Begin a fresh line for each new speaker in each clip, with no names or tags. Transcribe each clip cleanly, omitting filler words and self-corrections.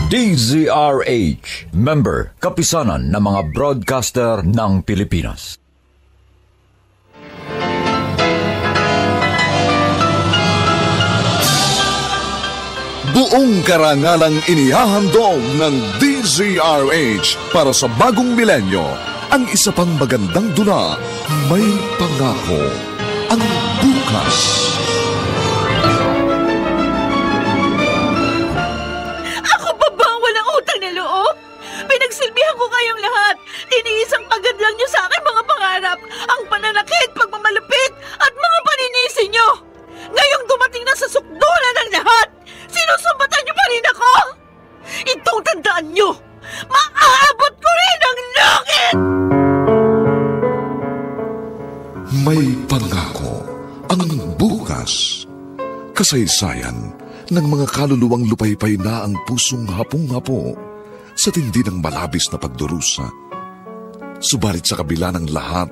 DZRH, member, kapisanan ng mga broadcaster ng Pilipinas.
Buong karangalang inihahandog ng DZRH para sa bagong milenyo. Ang isa pang magandang dula, may pangako ang bukas.
Ako pa ba ang walang utang na loob? Pinagsilbihan ko kayong lahat. Tiniis ang pagad lang niyo sa aking mga pangarap, ang pananakit, pagmamalupit, at mga paninisi niyo. Ngayong dumating na sa sukdulan ng lahat, sinusumbatan niyo pa rin ako? Itong tandaan niyo, maaabot ko rin ang langit!
May pangako ang bukas. Kasaysayan ng mga kaluluwang lupaypay na ang pusong hapong-hapo sa tindi ng malabis na pagdurusa. Subalit sa kabila ng lahat,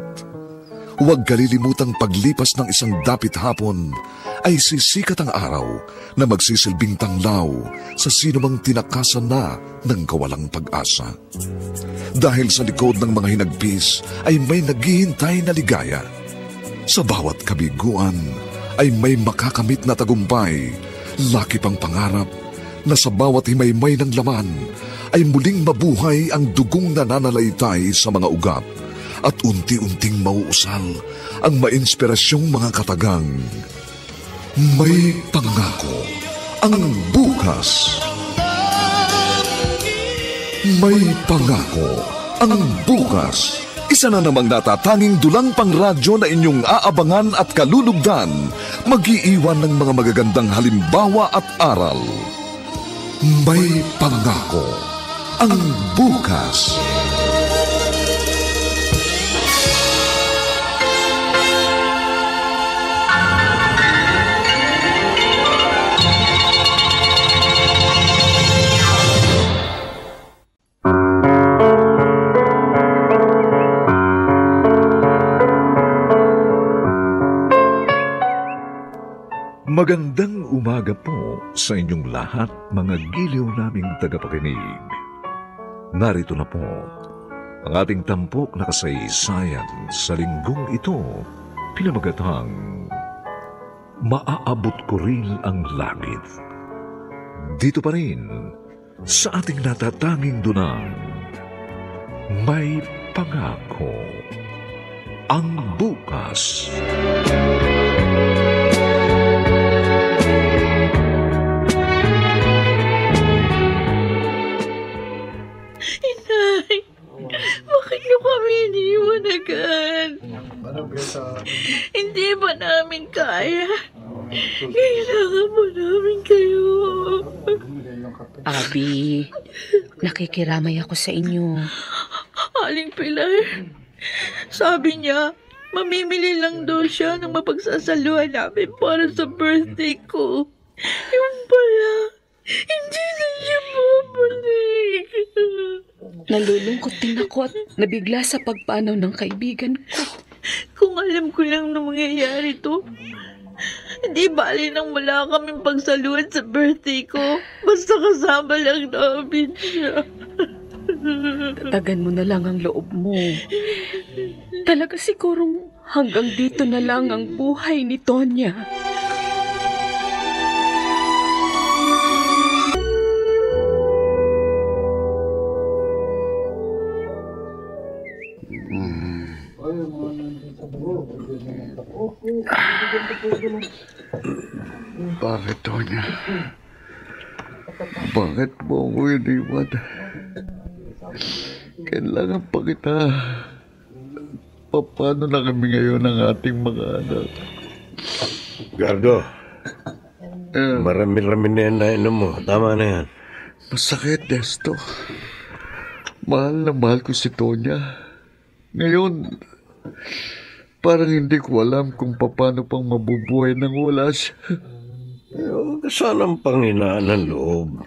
huwag kalilimutang paglipas ng isang dapit hapon ay sisikat ang araw na magsisilbing tanglaw sa sinumang tinakasan na ng kawalang pag-asa. Dahil sa likod ng mga hinagpis ay may naghihintay na ligaya. Sa bawat kabiguan ay may makakamit na tagumpay, lakip ang pangarap na sa bawat himaymay ng laman ay muling mabuhay ang dugong nananalaytay sa mga ugat at unti-unting mauusal ang mainspirasyong mga katagang. May pangako ang bukas. May pangako ang bukas. Isa na namang natatanging dulang pangradyo na inyong aabangan at kalulugdan, mag-iiwan ng mga magagandang halimbawa at aral. May pangako ang bukas. Magandang umaga po sa inyong lahat, mga giliw naming tagapakinig. Narito na po ang ating tampok na kasaysayan sa linggong ito, pinamagatang Maaabot ko rin ang langit. Dito pa rin sa ating natatanging dunang, may pangako ang bukas.
Inay, bakit niyo kami iniwan agad? Hindi ba namin kaya? Kailangan mo namin kayo.
Abi, nakikiramay ako sa inyo.
Aling Pilar, sabi niya, mamimili lang daw siya ng mapagsasaluhan namin para sa birthday ko. Yung pala, hindi na siya babalik.
Nalulungkot din ako at nabigla sa pagpanaw ng kaibigan ko.
Kung alam ko lang na mangyayari to, hindi bali nang wala kaming pagsaluhan sa birthday ko. Basta kasama lang namin siya.
Tatagan mo na lang ang loob mo. Talaga sigurong hanggang dito na lang ang buhay ni Tonya.
Bakit, Tonya? Bakit mo ako iniwan? Kailangan pa kita. Paano na kami ngayon ng ating mga anak?
Gardo, marami-rami na yan na inom mo. Tama na yan.
Masakit, Desto. Mahal na mahal ko si Tonya. Ngayon, parang hindi ko alam kung paano pang mabubuhay nang wala siya.
Huwag ka sanang panghinaan ng loob.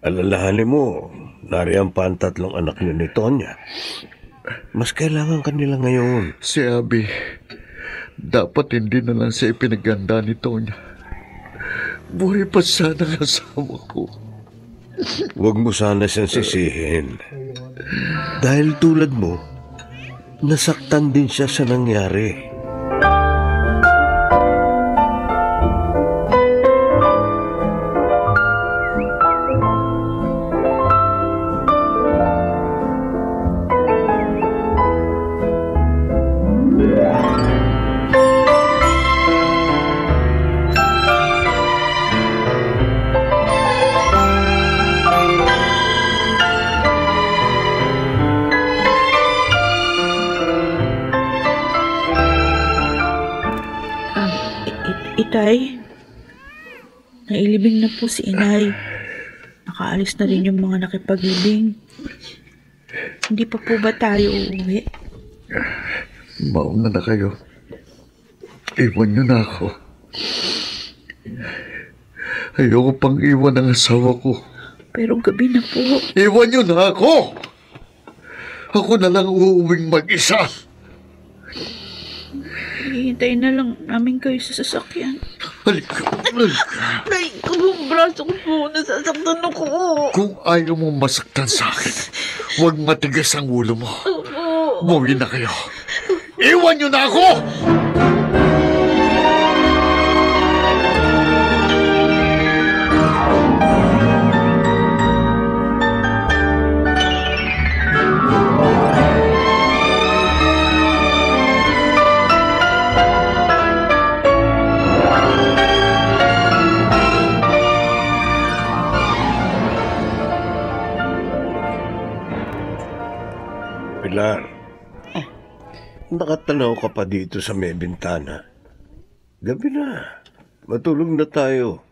Alalahanin mo, nariyan pa ang tatlong anak niyo ni Tonya. Mas kailangan kanila ngayon.
Si Abby, dapat hindi na lang siya ipinaganda ni Tonya. Buhay pa sana ang asawa ko.
Huwag mo sana siyang sisihin. Dahil tulad mo, nasaktan din siya sa nangyari.
Itay, nailibing na po si inay. Nakaalis na rin yung mga nakipag-libing. Hindi pa po ba tayo uuwi?
Mauna na kayo. Iwan niyo na ako. Ayoko pang iwan ang asawa ko.
Pero gabi na po.
Iwan niyo na ako! Ako na lang uuwing mag-isa.
Hihintayin na lang namin kayo sa sasakyan.
Halika.
Nay, kabang braso ko po. Nasasaktan ako.
Kung ayaw mo masaktan sa akin, huwag matigas ang ulo mo. Umuwi na kayo. Iwan niyo na ako!
Pilar, nakatanaw ka pa dito sa may bintana. Gabi na. Matulog na tayo.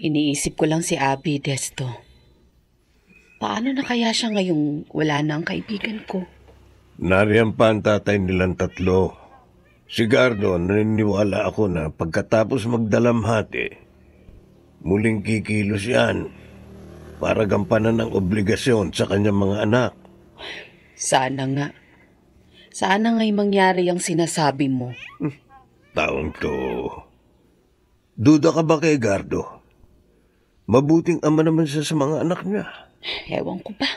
Iniisip ko lang si Abby, Desto. Paano na kaya siya ngayong wala na ang kaibigan ko?
Nariyan pa ang tatay nilang tatlo. Si Gardo, naniniwala ako na pagkatapos magdalamhati, muling kikilos yan para gampanan ang obligasyon sa kanyang mga anak.
Sana nga. Sana nga'y mangyari ang sinasabi mo.
Taong to. Duda ka ba kay Gardo? Mabuting ama naman siya sa mga anak niya.
Ewan ko ba.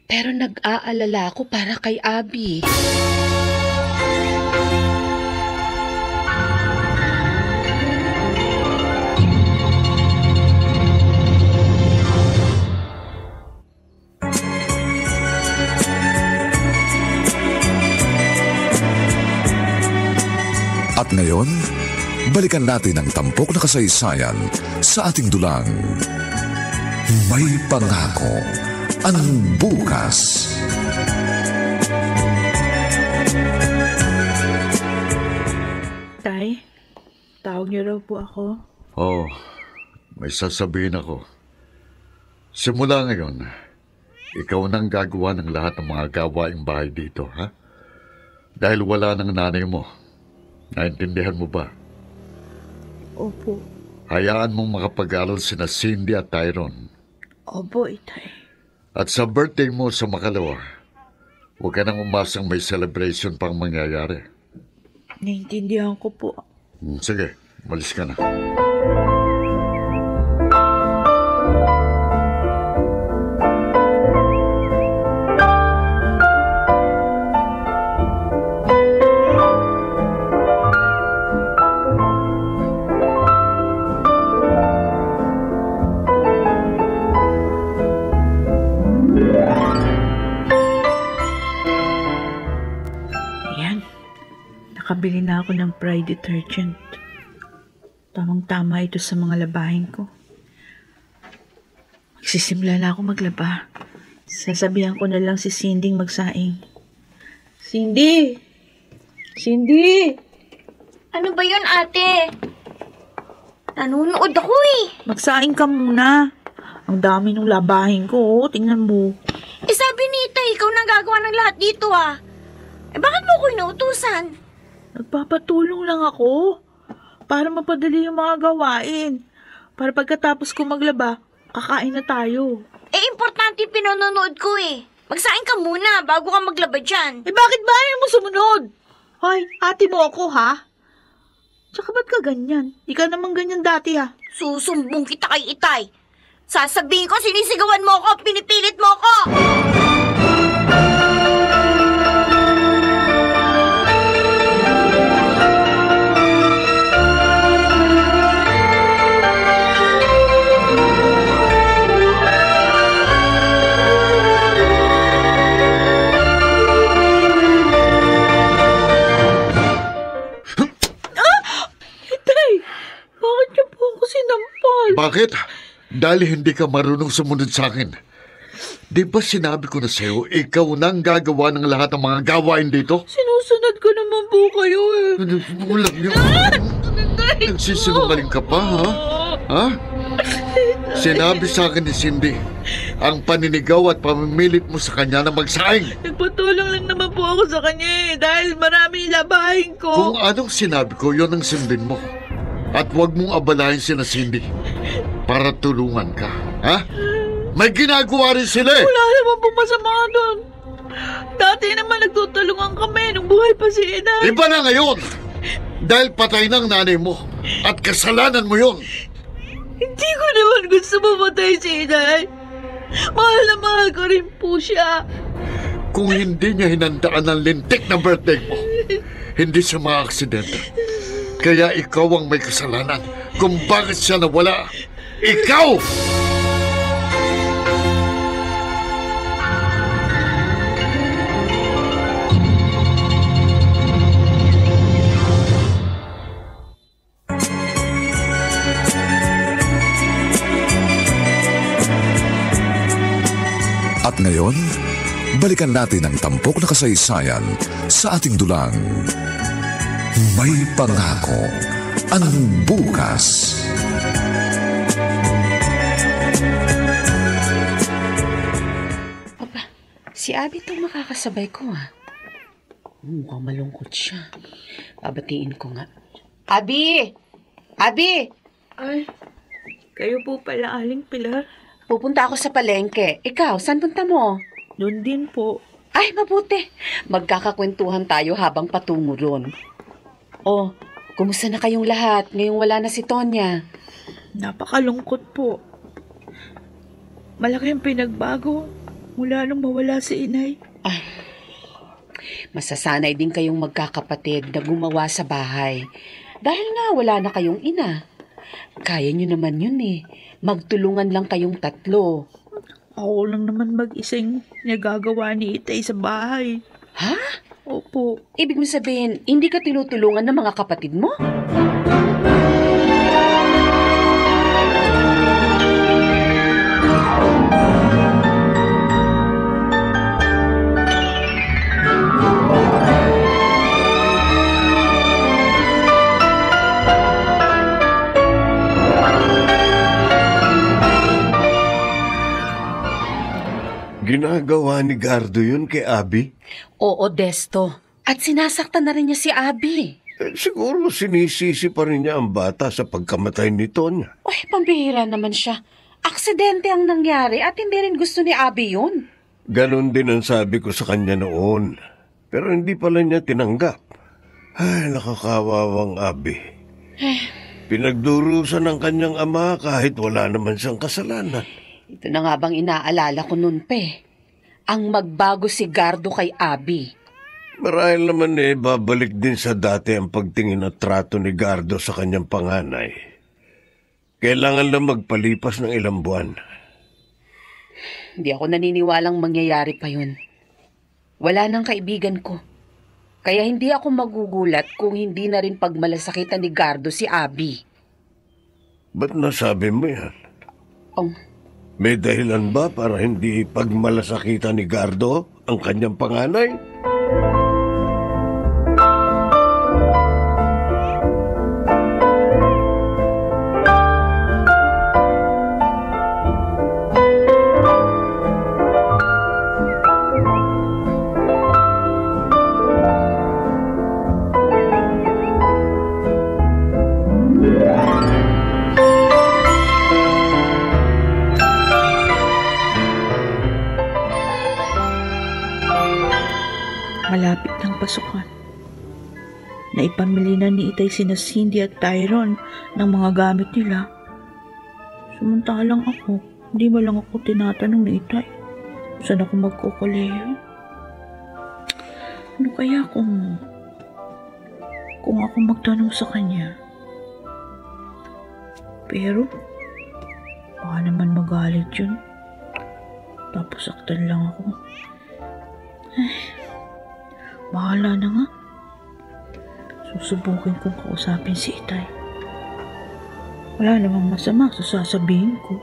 Pero nag-aalala ako para kay Abby.
At ngayon, balikan natin ang tampok na kasaysayan sa ating dulang. May pangako ang bukas.
Tay, tawag niyo raw po ako.
Oh, may sasabihin ako. Simula ngayon, ikaw nang gagawa ng lahat ng mga gawaing bahay dito, ha? Dahil wala ng nanay mo. Naintindihan mo ba?
Opo.
Hayaan mong makapag-aral sina Cindy at Tyrone.
Opo, Itay.
At sa birthday mo sa makalawa, huwag ka nang umasang may celebration pang mangyayari.
Naintindihan ko po.
Sige, malis ka na.
Nakabili na ako ng Pride detergent. Tamang-tama ito sa mga labahin ko. Magsisimula na ako maglaba. Sasabihan ko na lang si Cindy magsaing. Cindy! Cindy!
Ano ba yun, ate? Nanonood ako eh.
Magsaing ka muna. Ang dami ng labahin ko, oh. Tingnan mo.
Sabi ni Itay, ikaw nang gagawa ng lahat dito ah. Bakit mo ko inuutusan?
Nagpapatulong lang ako para mapadali yung mga gawain. Para pagkatapos ko maglaba, kakain na tayo.
Importante yung pinanonood ko eh. Magsaing ka muna bago ka maglaba dyan.
Bakit ba ayaw mo sumunod? Hoy, ate mo ako ha? Tsaka ba't ka ganyan? Di ka naman ganyan dati
Susumbong kita kay Itay. Sasabihin ko, sinisigawan mo ako, pinipilit mo ako!
Bakit? Dahil hindi ka marunong sumunod sa akin. Di ba sinabi ko na sa'yo, ikaw nang gagawa ng lahat ng mga gawain dito?
Sinusunod ko naman po kayo
Walang yun. Nagsisinungaling ka pa, ha? Ha? Sinabi sa akin ni Cindy, ang paninigaw at pamimilit mo sa kanya na magsaing.
Nagpatulong lang naman po ako sa kanya dahil marami labahin ko.
Kung anong sinabi ko, yun ang sundin mo. At huwag mong abalahin sina Cindy para tulungan ka, ha? May ginagawa rin sila eh!
Wala naman pong masama doon. Dati naman nagtutulungan kami nung buhay pa si Inay.
Iba na ngayon! Dahil patay ng nanay mo at kasalanan mo yun.
Hindi ko naman gusto mamatay si Inay. Mahal na mahal ko rin po siya.
Kung hindi niya hinandaan ang lintik na birthday mo, hindi siya mga-aksidente. Kaya ikaw ang may kasalanan kung bakit siya nawala. Ikaw!
At ngayon, balikan natin ang tampok na kasaysayan sa ating dulang. May pangako ang bukas.
Aba, si Abby itong makakasabay ko Mukhang malungkot siya. Babatiin ko nga. Abby! Abby!
Ay, kayo po pala, Aling Pilar.
Pupunta ako sa palengke. Ikaw, saan punta mo?
Doon din po.
Ay, mabuti. Magkakakwentuhan tayo habang patungo ron. Oh, kumusta na kayong lahat ngayong wala na si Tonya?
Napakalungkot po. Malaki ang pinagbago mula nung mawala si Inay.
Ay, masasanay din kayong magkakapatid na gumawa sa bahay. Dahil nga wala na kayong ina. Kaya nyo naman yun Magtulungan lang kayong tatlo.
Ako lang naman mag-isang nagagawa ni Itay sa bahay.
Ha?
Opo.
Ibig mo sabihin, hindi ka tinutulungan ng mga kapatid mo?
Ginagawa ni Gardo yun kay Abby?
Oo, Desto. At sinasaktan na rin niya si Abby.
Siguro sinisisi pa rin niya ang bata sa pagkamatay ni Tonya.
Uy, pambihira naman siya. Aksidente ang nangyari at hindi rin gusto ni Abby yun.
Ganon din ang sabi ko sa kanya noon. Pero hindi pala niya tinanggap. Ay, nakakawawang Abby. Pinagdurusan ng kanyang ama kahit wala naman siyang kasalanan.
Ito na nga bang inaalala ko noon, Pe. Ang magbago si Gardo kay Abby.
Marahil naman babalik din sa dati ang pagtingin at trato ni Gardo sa kanyang panganay. Kailangan lang magpalipas ng ilang buwan.
Hindi ako naniniwalang mangyayari pa yun. Wala nang kaibigan ko. Kaya hindi ako magugulat kung hindi na rin pagmalasakitan ni Gardo si Abby.
Ba't nasabi mo yan?
May
dahilan ba para hindi pagmalasakitan ni Gardo ang kanyang panganay?
Malapit ng pasukan. na ipamili na ni Itay sina Cindy at Tyron ng mga gamit nila. Samantalang ako, hindi mo lang ako tinatanong ni Itay saan ako magkukuleyo. Ano kaya kung ako magtanong sa kanya? Pero baka naman magalit yun. Tapos saktan lang ako. Ay, bahala na nga. Susubukin kong kausapin si Itay. Wala namang masama sa sasabihin ko.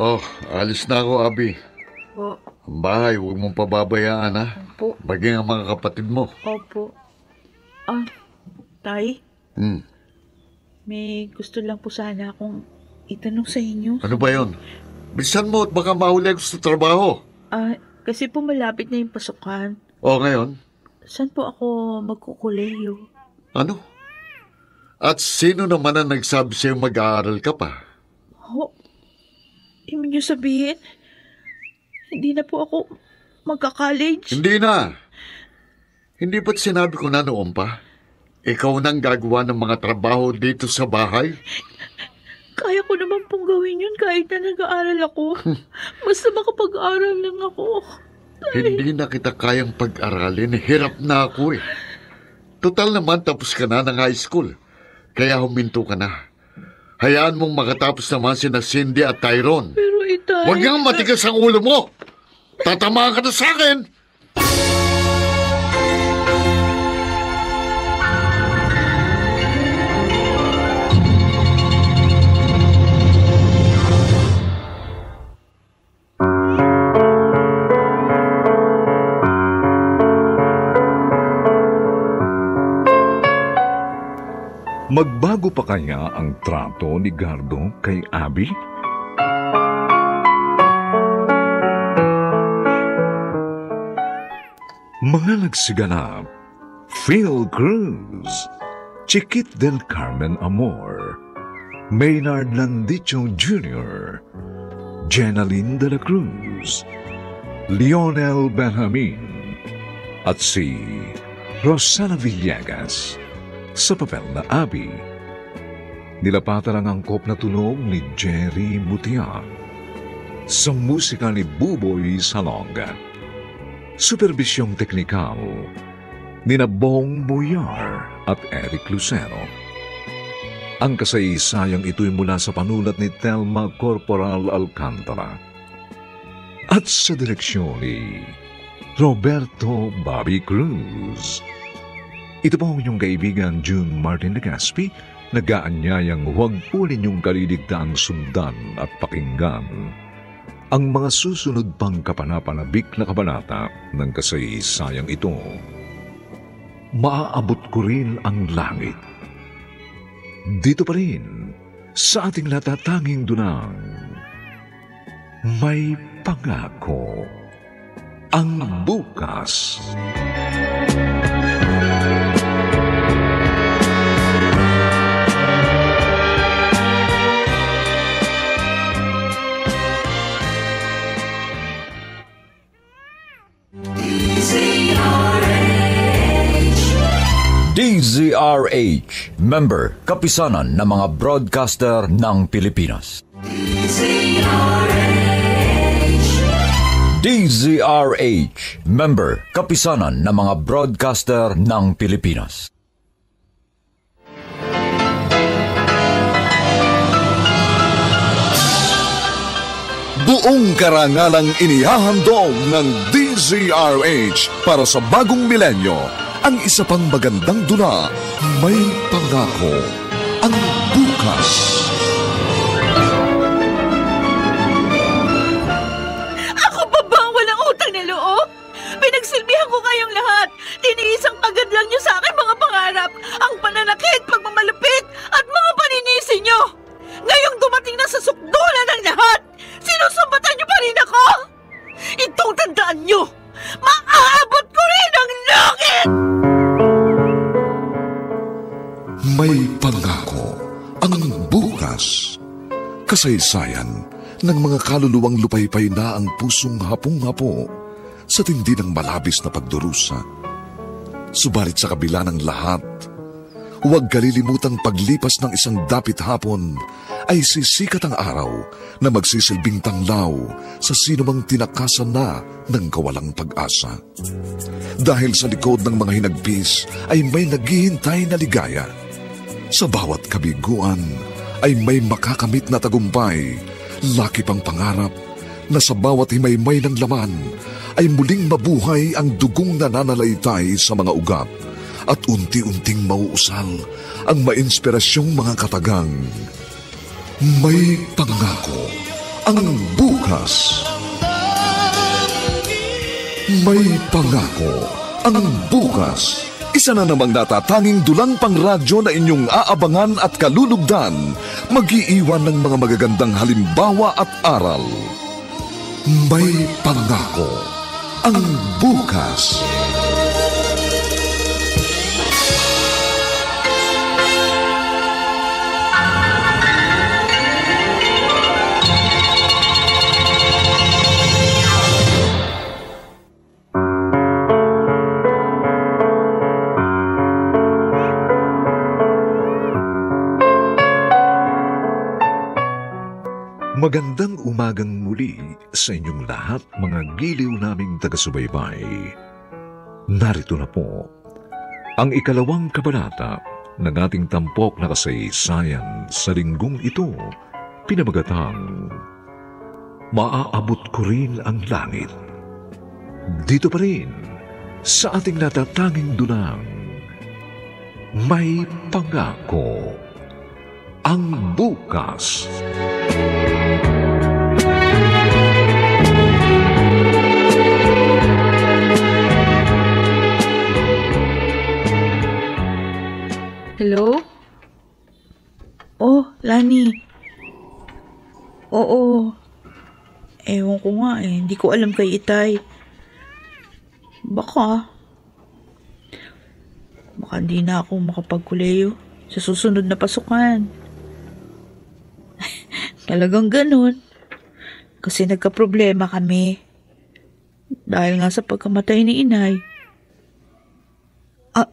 Oh, alis na ako, Abi.
Po.
Ang bahay, huwag mong pababayaan, ha?
Opo.
Bagay ang mga kapatid mo.
Opo. Tay? May gusto lang po sana akong itanong sa inyo.
Ano ba yon? Bilisan mo at baka mahuli ako sa trabaho.
Kasi po malapit na yung pasukan.
O, ngayon?
Saan po ako magkukuleyo?
Ano? At sino naman ang nagsabi sa'yo mag-aaral ka pa?
Ibig niyo sabihin, hindi na po ako magka-college?
Hindi na. Hindi ba't sinabi ko na noon pa? Ikaw nang gagawa ng mga trabaho dito sa bahay?
Kaya ko naman pong gawin yun kahit na nag-aaral ako. Basta makapag-aaral lang ako.
Hindi na kita kayang pag-aralin. Hirap na ako eh. Total naman tapos ka na ng high school. Kaya huminto ka na. Hayaan mong makatapos naman sina Cindy at Tyron.
Pero Itay...
Huwag kang matigas ang ulo mo! Tatamaan ka na sa akin!
Magbago pa kaya ang trato ni Gardo kay Abby? Mga nagsiganap, Phil Cruz, Chiquit del Carmen Amor, Maynard Landicho Jr., Jenaline de la Cruz, Lionel Benjamin, at si Rosana Villegas sa papel na Abby. Nilapatan ang angkop na tunog ni Jerry Mutiang sa musika ni Buboy Salonga. Supervisyong teknikal ni Bong Boyar at Eric Lucero. Ang kasaysayang ito'y mula sa panulat ni Telma Corporal Alcantara at sa direksyon ni Roberto Bobby Cruz. Ito po ang inyong kaibigan June Martin Legaspi, nag-aanyayang huwag po ninyong kaliligtaang sundan at pakinggan ang mga susunod pang kapanapanabik na kabanata ng kasaysayang ito. Maaabot ko rin ang langit. Dito pa rin, sa ating natatanging dunang, may pangako ang bukas.
DZRH, member, kapisanan ng mga broadcaster ng Pilipinas. DZRH, member, kapisanan ng mga broadcaster ng Pilipinas.
Buong karangalang inihahandog ng DZRH para sa bagong milenyo. Ang isa pang magandang dula, may pangako ang bukas.
Ako pa ba ang walang utang na loob? Pinagsilbihan ko kayong lahat. Tiniisang pagad lang niyo sa akin mga pangarap, ang pananakit, pagmamalupit, at mga paninisi niyo. Ngayong dumating na sa sukdulan ng lahat, sinusumbatan niyo pa rin ako? Itong tandaan niyo, maaabot ko rin ang langit!
May pangako ang bukas. Kasaysayan ng mga kaluluwang lupaypay na ang pusong hapong-hapo sa tindi ng malabis na pagdurusa. Subalit sa kabila ng lahat, huwag kalilimutang paglipas ng isang dapit hapon ay sisikat ang araw na magsisilbing tanglaw sa sinumang tinakasan na ng kawalang pag-asa. Dahil sa likod ng mga hinagpis ay may naghihintay na ligaya. Sa bawat kabiguan ay may makakamit na tagumpay, laki pang pangarap na sa bawat himaymay ng laman ay muling mabuhay ang dugong nananalaytay sa mga ugat at unti-unting mauusal ang mainspirasyong mga katagang. May pangako ang bukas. May pangako ang bukas. Isa na namang natatanging dulang pangradyo na inyong aabangan at kalulugdan, mag-iiwan ng mga magagandang halimbawa at aral. May pangako ang bukas. Magandang umagang muli sa inyong lahat, mga giliw naming taga-subaybay. Narito na po ang ikalawang kabanata ng ating tampok na kasaysayan sa linggong ito, pinamagatang Maaabot Ko Rin ang Langit. Dito pa rin sa ating natatanging dunang May Pangako ang Bukas.
Hello? Oh, Lani. Oo. Ewan ko nga eh. Hindi ko alam kay Itay. Baka hindi na ako makapagkuleyo sa susunod na pasukan. Talagang ganun. Kasi nagka-problema kami. Dahil nga sa pagkamatay ni Inay.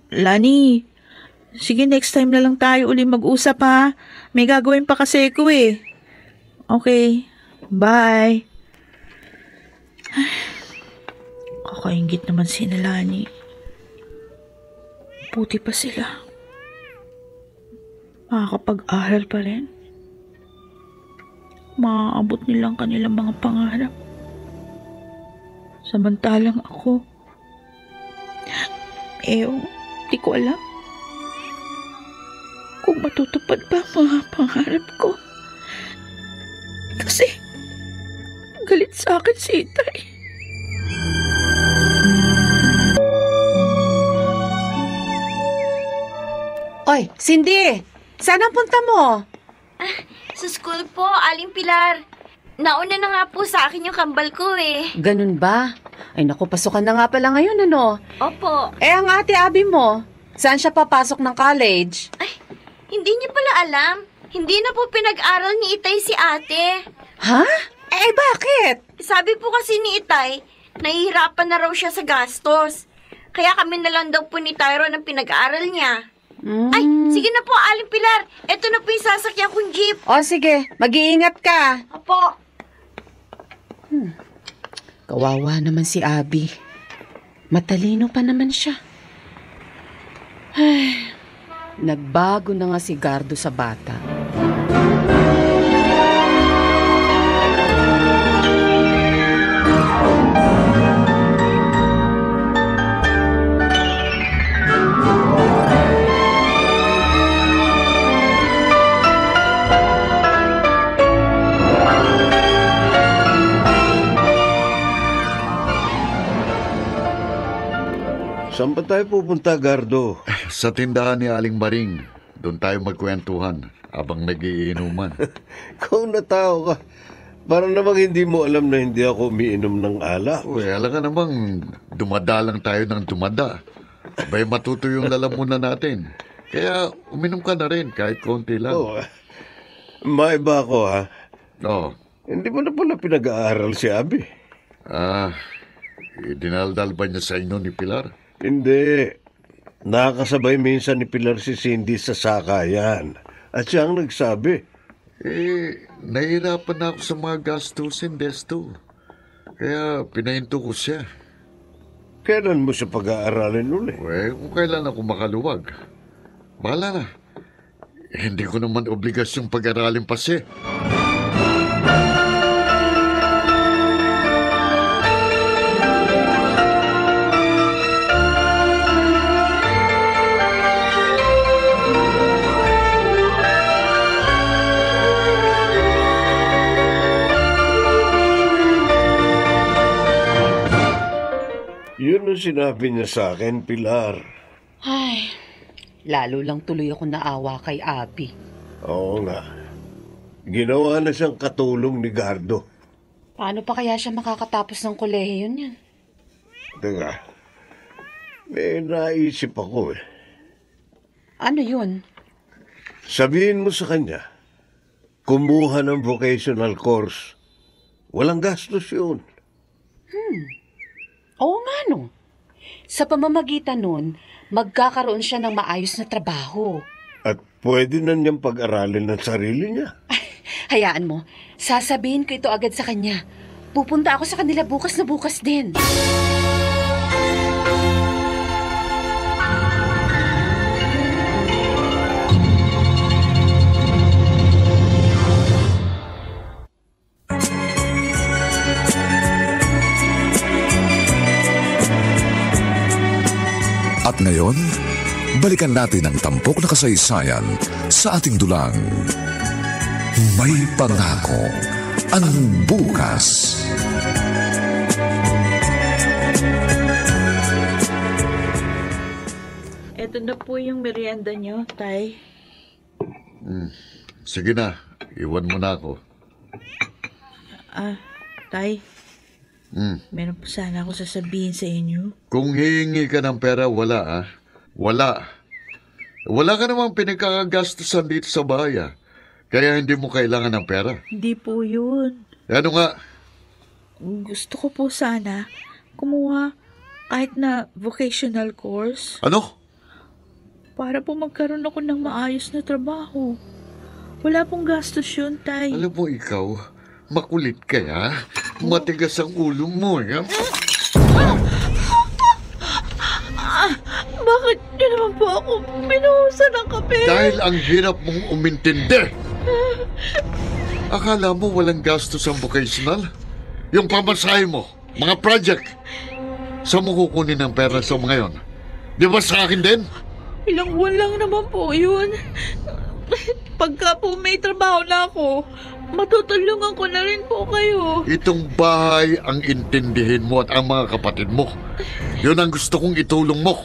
Lani. Sige, next time na lang tayo uli mag-usap ha. May gagawin pa kasi ko eh. Okay. Bye. Kakaingit naman si Lani. Puti pa sila. Makakapag-aral pa rin. Maaabot nilang kanilang mga pangarap. Samantalang ako, di ko alam kung matutupad ba ang mga pangarap ko. Kasi galit sa akin si Itay.
Oy, Cindy! Saan ang punta mo?
Sa school po, Aling Pilar. Nauna na nga po sa akin yung kambal ko eh.
Ganun ba? Ay naku, pasukan na nga pala ngayon, ano?
Opo.
Ang ate Abby mo, saan siya papasok ng college?
Ay, hindi niyo pala alam. Hindi na po pinag-aral ni Itay si ate.
Ha? Bakit?
Sabi po kasi ni Itay, nahihirapan na raw siya sa gastos. Kaya kami na lang daw po ni Tyron ang pinag-aaral niya. Ay, sige na po, Aling Pilar. Ito na po yung sasakyan kong jeep.
O sige, mag-iingat ka.
Opo.
Kawawa naman si Abby. Matalino pa naman siya. Ay, nagbago na nga si Gardo sa bata.
Saan pa tayo pupunta, Gardo?
Sa tindahan ni Aling Maring, doon tayo magkwentuhan habang nagiinuman.
Kung natao ka, parang namang hindi mo alam na hindi ako umiinom ng alak.
Uy, alam ka namang dumadalang tayo ng dumada. Abay matuto yung lalamunan natin. Kaya uminom ka na rin kahit konti lang.
Oh, maiba ako ha.
Oo.
Hindi mo na pala pinag-aaral si Abi.
Dinaldal ba niya sa inyo ni Pilar?
Hindi. Nakakasabay minsan ni Pilar si Cindy sa sakayan. At siya ang nagsabi.
Nahihirapan na ako sa mga gastusin, Desto. Kaya pinahinto ko siya.
Kailan mo siya pag-aaralin uli?
Kung kailan ako makaluwag. Bahala na. Hindi ko naman obligasyong pag-aralin pa siya.
Yun ang sinabi niya sa akin, Pilar.
Ay, lalo lang tuloy ako naawa kay Abi.
Oo nga. Ginawa na siyang katulong ni Gardo.
Paano pa kaya siya makakatapos ng kolehiyo niyan?
Teka, may naisip ako eh.
Ano yun?
Sabihin mo sa kanya, kumuha ng vocational course. Walang gastos yun.
Oo nga no. Sa pamamagitan nun, magkakaroon siya ng maayos na trabaho.
At pwede na niyang pag-aralin ng sarili niya.
Hayaan mo, sasabihin ko ito agad sa kanya. Pupunta ako sa kanila bukas na bukas din.
At ngayon, balikan natin ang tampok na kasaysayan sa ating dulang. May pangako ang bukas.
Ito na po yung merienda nyo, Tay.
Sige na, iwan mo na ako.
Tay, meron po sana ako sasabihin sa inyo.
Kung hihingi ka ng pera, wala Wala. Wala ka namang pinagkakagastusan dito sa bahay Kaya hindi mo kailangan ng pera.
Hindi po yun.
Ano nga?
Gusto ko po sana kumuha kahit na vocational course
Ano?
para po magkaroon ako ng maayos na trabaho. Wala pong gastos yun, Tay.
Alam mo ikaw, makulit kaya? Matigas ang ulo mo
Bakit niyo naman po ako pinuhusan ng kape?
Dahil ang hirap mong umintindi. Akala mo walang gastos ang vocational? Yung pamasahe mo, mga project. Saan mo kukunin ang pera sa mga yon? Di ba sa akin din?
Ilang buwan lang naman po yun. Pagka po may trabaho na ako, matutulungan ko na rin po kayo.
Itong bahay ang intindihin mo at ang mga kapatid mo. Yun ang gusto kong itulong mo.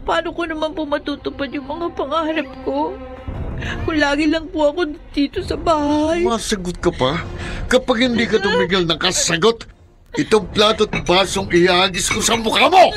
Paano ko naman po matutupad yung mga pangarap ko? Kung lagi lang po ako dito sa bahay.
Masagot ka pa? Kapag hindi ka tumigil ng kasagot, itong plato at basong ihagis ko sa mukha mo!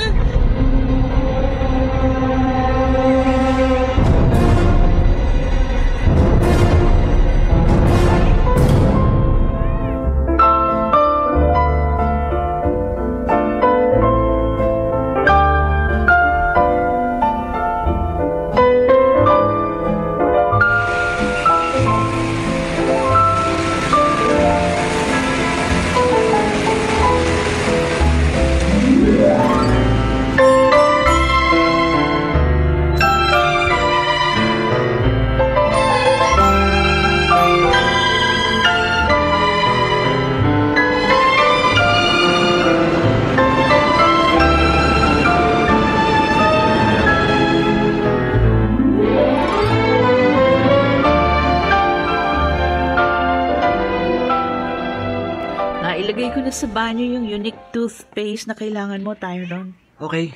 Nailagay ko na sa banyo yung unique toothpaste na kailangan mo, Tyron.
Okay.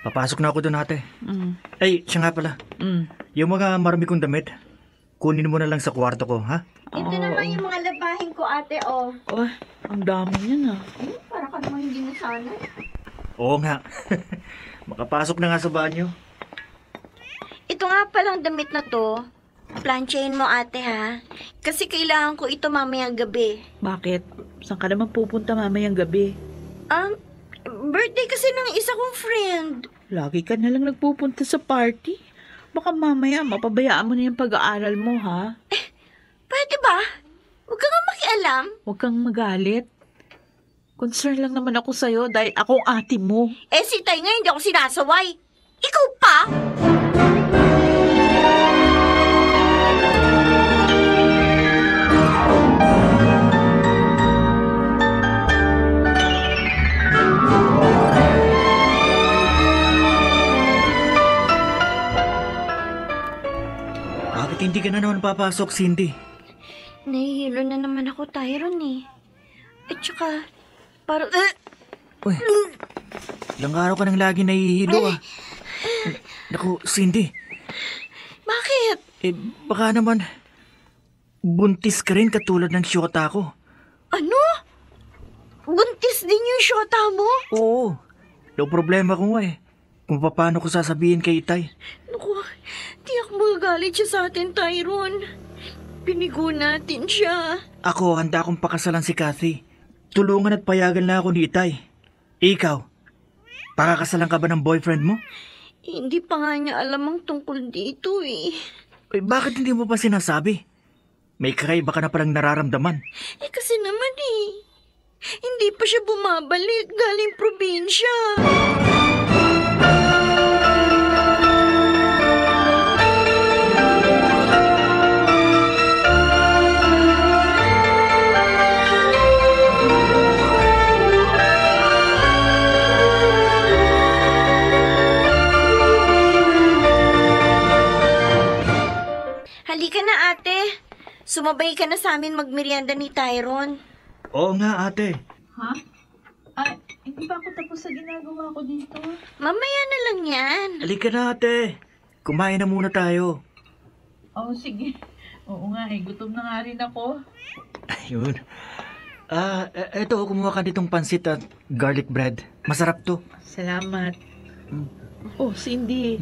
Papasok na ako doon, ate.
Mm.
Ay, siya nga pala. Yung mga marami kong damit, kunin mo na lang sa kwarto ko, ha?
Ito naman yung mga labahin ko, ate, oh.
Oh, ang dami niyan
Para ka naman hindi nasanay.
Oo nga. Makapasok na nga sa banyo.
Ito nga palang damit na to. Planchain mo, ate, ha? Kasi kailangan ko ito mamayang gabi.
Bakit? Saan ka naman pupunta mamayang gabi?
Birthday kasi ng isa kong friend.
Lagi ka na lang nagpupunta sa party. Baka mamaya mapabayaan mo na yung pag-aaral mo, ha?
Pwede ba? Huwag ka nga makialam.
Huwag kang magalit. Concern lang naman ako sa'yo dahil akong ate mo.
Si Tay nga hindi ako sinasaway. Ikaw pa?
Bakit hindi ka na naman papasok, Cindy?
Nahihilo na naman ako, Tyron, eh. At saka, parang...
Uy, ilang araw ka nang lagi nahihilo, ah. Naku, Cindy.
Bakit?
Baka naman buntis ka rin katulad ng syota ko.
Ano? Buntis din yung syota mo?
Oo, no problema ko nga eh. Kung paano ko sasabihin kay Itay.
Naku, di ako magagalit siya sa atin, Tyron. Pinigo natin siya.
Ako, handa akong pakasalan si Kathy. Tulungan at payagan na ako ni Itay. Ikaw, pakakasalan ka ba ng boyfriend mo?
Hindi pa nga niya alam ang tungkol dito, eh.
Bakit hindi mo pa sinasabi? May kakaiba ka na palang nararamdaman.
Kasi naman, hindi pa siya bumabalik galing probinsya. Halika na, ate. Sumabay ka na sa amin magmerienda ni Tyron.
Oo nga, ate.
Ha? Ay, hindi ba ako tapos sa ginagawa ko dito?
Mamaya na lang yan.
Halika na, ate. Kumain na muna tayo.
Oo, sige. Oo nga, gutom na nga rin ako.
Ayun. Eto, kumuha ka nitong pansit at garlic bread. Masarap to.
Salamat. Oh, Cindy,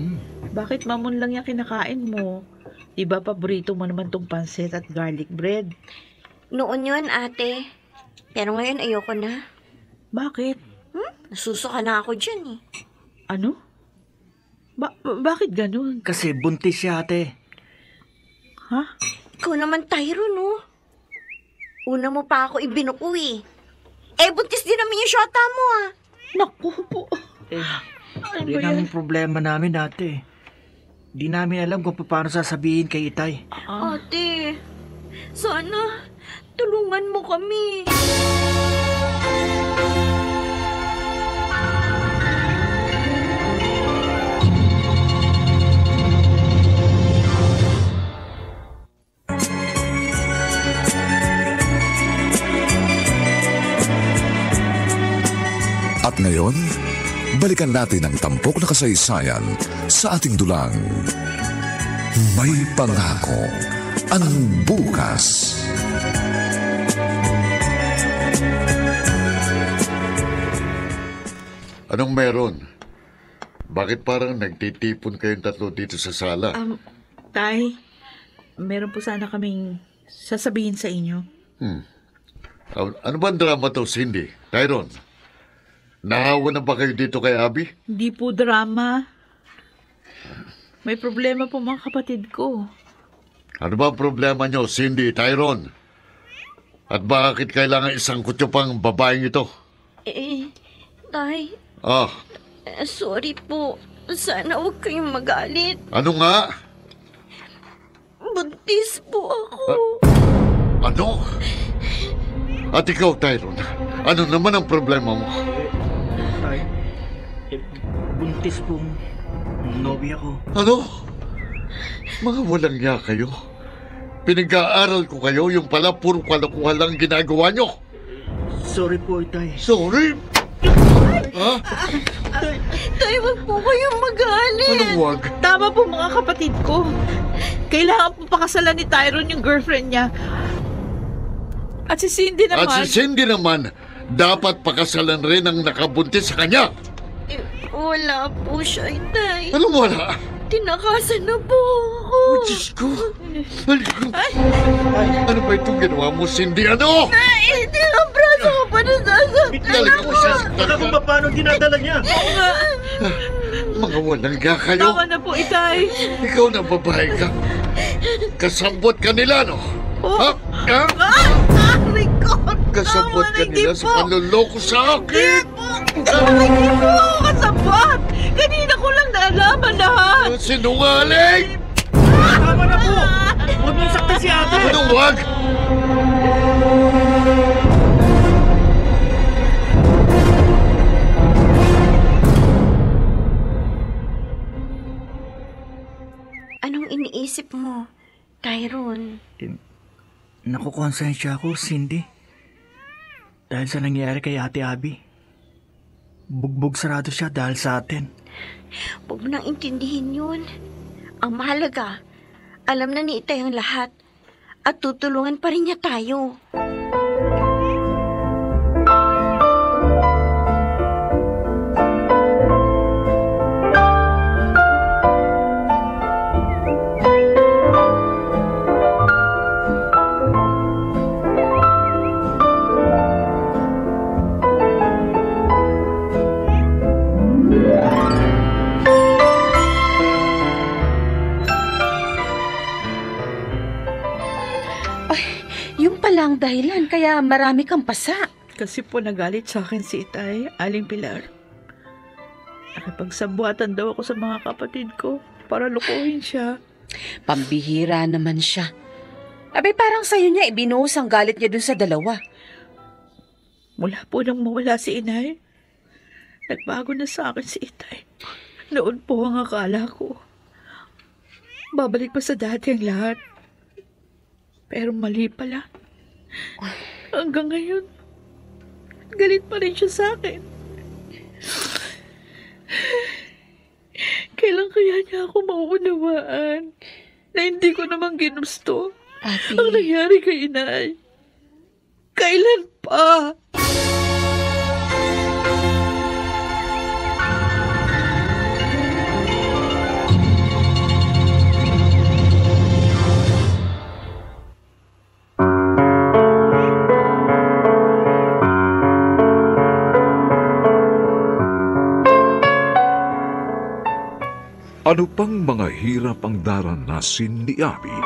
bakit mamon lang yung kinakain mo? Diba paborito mo naman tong pansit at garlic bread?
Noon yun, ate. Pero ngayon ayoko na.
Bakit?
Nasusuka na ako dyan, eh.
Ano? Bakit ganun?
Kasi buntis siya, ate.
Ha?
Ikaw naman, Tyron, no? Una mo pa ako ibinuko, eh. Buntis din namin yung syota mo, ah.
Naku po. Ano
Yan
ba yan?
ang problema namin, ate. Di namin alam kung paano sasabihin kay Itay.
Ate, sana tulungan mo kami.
At ngayon, balikan natin ang tampok na kasaysayan sa ating dulang. May pangako ang bukas.
Anong meron? Bakit parang nagtitipon kayong tatlo dito sa sala?
Tay, meron po sana kaming sasabihin sa inyo.
Ano ba ang drama to, Cindy? Tyron, nahawa na ba kayo dito kay Abby?
Hindi po drama. May problema po mga kapatid ko.
Ano ba ang problema nyo, Cindy, Tyron? At bakit kailangan isang kutyo pang babaeng ito?
Tay, sorry po. Sana huwag kayong magalit.
Ano nga?
Buntis po ako.
Ano? At ikaw, Tyron, ano naman ang problema mo?
Tay, buntis pong nobya ko.
Ano? Mga walang ya kayo. Pinag-aaral ko kayo, yung pala puro kalokohan lang ginagawa nyo.
Sorry po, Itay.
Sorry? Ha?
Tay, huwag po kayong magalit.
Anong wag?
Tama po mga kapatid ko. Kailangan po pakasalan ni Tyron yung girlfriend niya. At si Cindy naman.
At si Cindy naman, dapat pakasalan rin ang nakabuntis sa kanya.
Wala po siya, Tay.
Anong wala?
Tinakasan na po ako.
Oh, Diyos ko! Ano ba itong ginawa mo, Cindy? Ano?
Hindi ang braso ko pa nasasaktan
Talaga
ako.
mo sasaktan
Baka kung paano dinadala niya.
Mga walang ga kayo.
Tama na po, Itay.
Ikaw na babae ka. Kasambot ka nila, no? Ha? Ha?
Record!
Kasambot ka nila sa panluloko sa akin.
Hindi po ako kasabot! Kanina ko lang naalaman lahat!
Sinungaling!
Tama na po. Huwag mong saktan si ate.
Anong wag?
Anong iniisip mo, Tyrone?
Nakukonsensya ako, Cindy. Dahil sa nangyari kay Ate Abby. Bugbog sarado siya dahil sa atin.
Huwag mo nang intindihin yun. Ang mahalaga, alam na ni Itay ang lahat at tutulungan pa rin niya tayo.
Yung palang dahilan, kaya marami kang pasa.
Kasi po nagalit sa akin si Itay, Aling Pilar. Nakipagsabuatan daw ako sa mga kapatid ko para lukuhin siya.
Pambihira naman siya. Abay, parang sa'yo niya ibinuhos ang galit niya dun sa dalawa.
Mula po nang mawala si Inay, nagbago na sa akin si Itay. Noon po ang akala ko. Babalik pa sa dati ang lahat. Pero mali pala. Hanggang ngayon, galit pa rin siya sa akin. Kailan kaya niya ako mauunawaan na hindi ko naman ginusto
Ate,
ang nangyari kay Inay? Kailan pa?
Ano pang mga hirap ang daranasin ni Abby?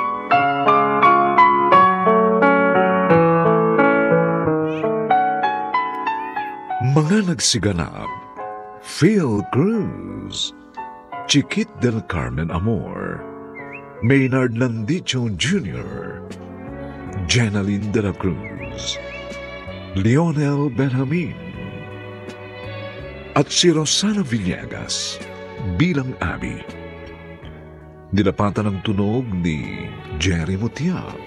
Mga nagsiganap, Phil Cruz, Chiquit del Carmen Amor, Maynard Landicho Jr., Jenaline de la Cruz, Lionel Benjamin, at si Rosana Villegas bilang Abby. Nilapatan ng tunog ni Jerry Mutiap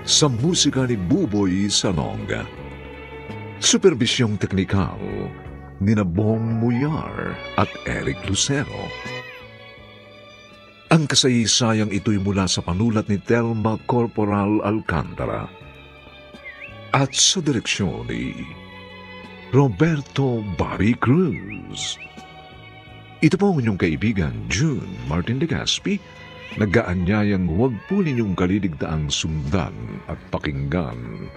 sa musika ni Buboy Salonga. Superbisyong teknikal ni Bong Muyar at Eric Lucero. Ang kasaysayang ito'y mula sa panulat ni Telma Corporal Alcantara at sa direksyon ni Roberto Bobby Cruz. Ito po ang inyong kaibigan, June Martin de Gaspi, nag-aanyayang huwag po ninyong kaliligtaang sundan at pakinggan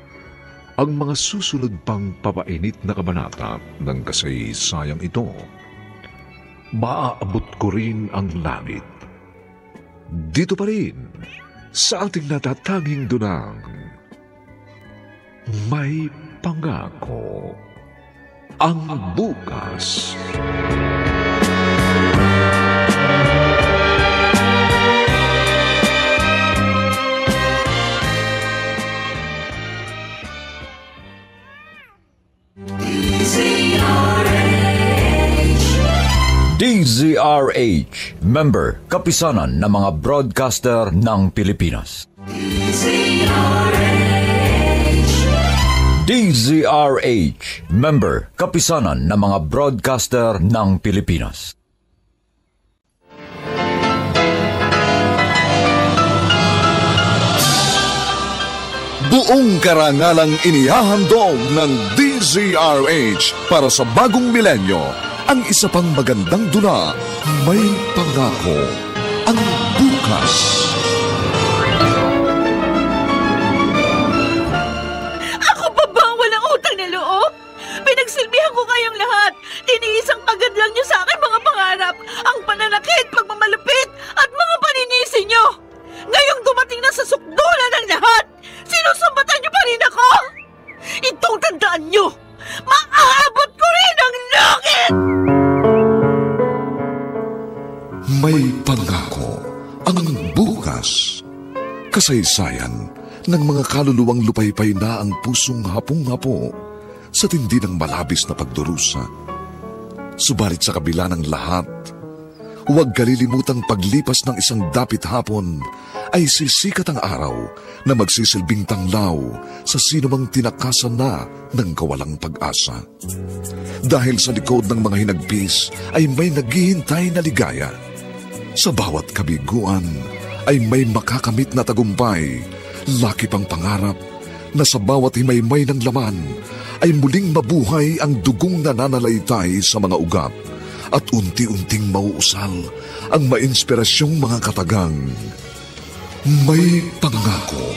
ang mga susunod pang papainit na kabanata ng kasaysayang ito. Maaabot ko rin ang langit. Dito pa rin, sa ating natatanging dunang, may pangako ang bukas.
DZRH, member, kapisanan ng mga broadcaster ng Pilipinas. DZRH, member, kapisanan ng mga broadcaster ng Pilipinas.
Buong karangalang inihahandog ng DZRH para sa bagong milenyo ang isa pang magandang dula, May Pangako ang Bukas.
Ako pa ba ang walang utang na loob? Pinagsilbihan ko kayong lahat. Tiniis ang pagadlang niyo sa akin mga pangarap, ang pananakit, pagmamalupit, at mga paninisi niyo. Ngayong dumating na sa sukdulan ng lahat, sinusumbatan niyo pa rin ako? Itong tandaan niyo, maaabot ko rin ang langit!
May Pangako ang Bukas. Kasaysayan ng mga kaluluwang lupaypay na ang pusong hapong-hapo sa tindi ng malabis na pagdurusa. Subalit sa kabila ng lahat, huwag kalilimutang paglipas ng isang dapit hapon ay sisikat ang araw na magsisilbing tanglaw sa sinumang tinakasan na ng kawalang pag-asa. Dahil sa likod ng mga hinagpis ay may naghihintay na ligaya. Sa bawat kabiguan ay may makakamit na tagumpay, lakip ang pangarap na sa bawat himaymay ng laman ay muling mabuhay ang dugong nananalaytay sa mga ugat at unti-unting mauusal ang mainspirasyong mga katagang. May Pangako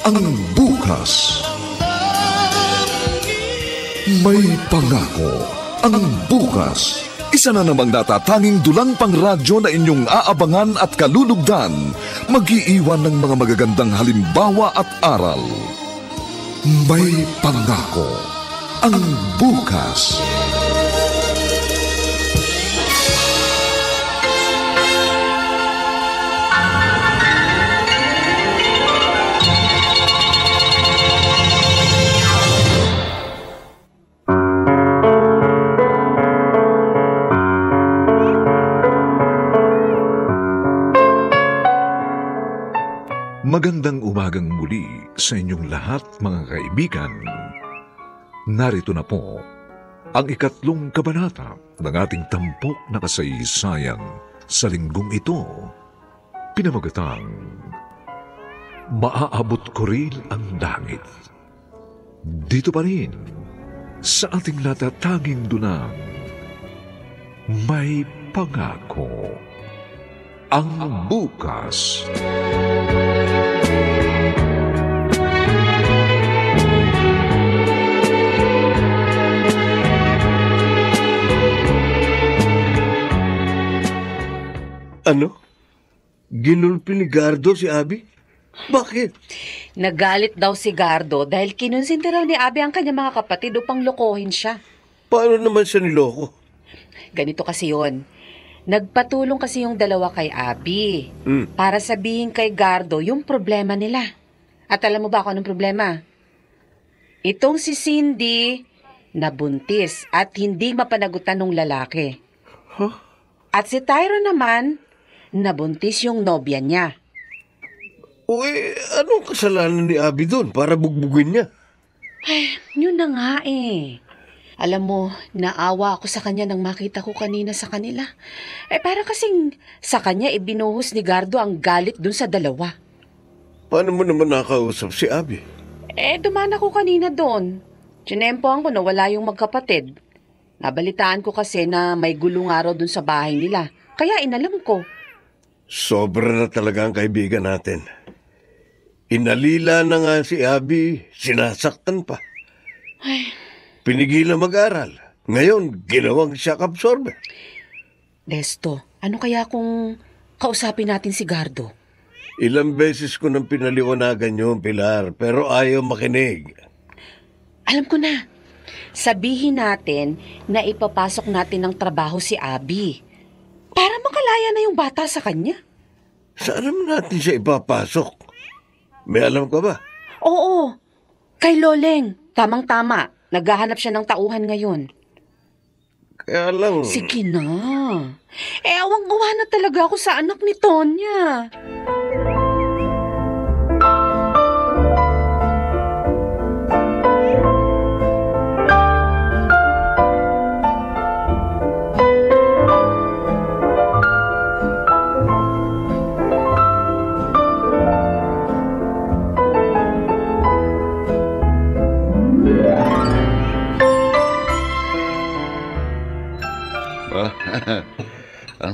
ang Bukas. May Pangako ang Bukas. Isa na namang natatanging dulang pangradyo na inyong aabangan at kalulugdan, mag-iiwan ng mga magagandang halimbawa at aral. May Pangako ang Bukas.
Magandang umagang muli sa inyong lahat, mga kaibigan. Narito na po ang 3 kabanata ng ating tampok na kasaysayan sa linggong ito. Pinamagatang, Maaabot ko rin ang langit. Dito pa rin sa ating natatanging dunang, May Pangako ang Bukas.
Ano? Ginulpi ni Gardo si Abby? Bakit?
Nagalit daw si Gardo dahil kinonsinti raw ni Abby ang kanyang mga kapatid upang lokohin siya.
Paano naman siya niloko?
Ganito kasi yon. Nagpatulong kasi yung dalawa kay Abby para sabihin kay Gardo yung problema nila. At alam mo ba kung anong problema? Itong si Cindy nabuntis at hindi mapanagutan ng lalaki.
Huh?
At si Tyro naman, nabuntis yung nobya niya.
Uy, anong kasalanan ni Abby doon para bugbugin niya?
Ay, yun na nga eh. Alam mo, naawa ako sa kanya nang makita ko kanina sa kanila. Para kasing sa kanya ibinuhos ni Gardo ang galit dun sa dalawa.
Paano mo naman nakausap si Abby?
Dumaan ako kanina doon. Tinempohan ko na wala yung magkapatid. Nabalitaan ko kasi na may gulong araw dun sa bahay nila. Kaya inalam ko.
Sobra na talaga ang kaibigan natin. Inalila na nga si Abby, sinasaktan pa.
Ay.
Pinigilan mag-aral. Ngayon, ginawang shock absorber.
Desto, ano kaya kung kausapin natin si Gardo?
Ilang beses ko nang pinaliwanagan yun, Pilar, pero ayaw makinig.
Alam ko na. Sabihin natin na ipapasok natin ng trabaho si Abby. Para makalaya na yung bata sa kanya.
Saan naman natin siya ipapasok? May alam ka ba?
Oo. Kay Loleng. Tamang-tama. Naghahanap siya ng tauhan ngayon.
Kaya lang...
Sige na. Awang-awa na talaga ako sa anak ni Tonya.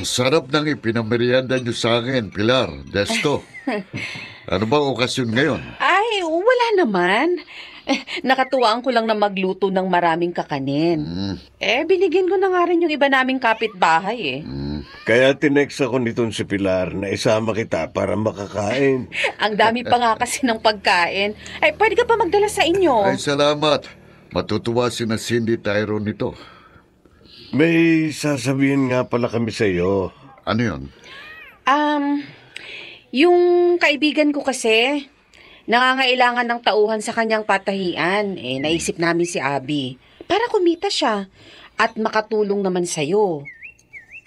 sarap ng ipinamerienda niyo sa akin, Pilar, Desto. Ano bang okasyon ngayon?
Ay, wala naman. Nakatuwaan ko lang na magluto ng maraming kakanin. Binigyan ko na nga rin yung iba naming kapitbahay
Kaya tinext ako nitong si Pilar na isama kita para makakain.
Ang dami pa nga kasi ng pagkain. Pwede ka pa magdala sa inyo.
Ay, salamat. Matutuwa si na Cindy Tyrone nito.
May sasabihin nga pala kami sa iyo.
Ano yun?
Yung kaibigan ko kasi, nangangailangan ng tauhan sa kanyang patahian. Naisip namin si Abby para kumita siya at makatulong naman sa'yo.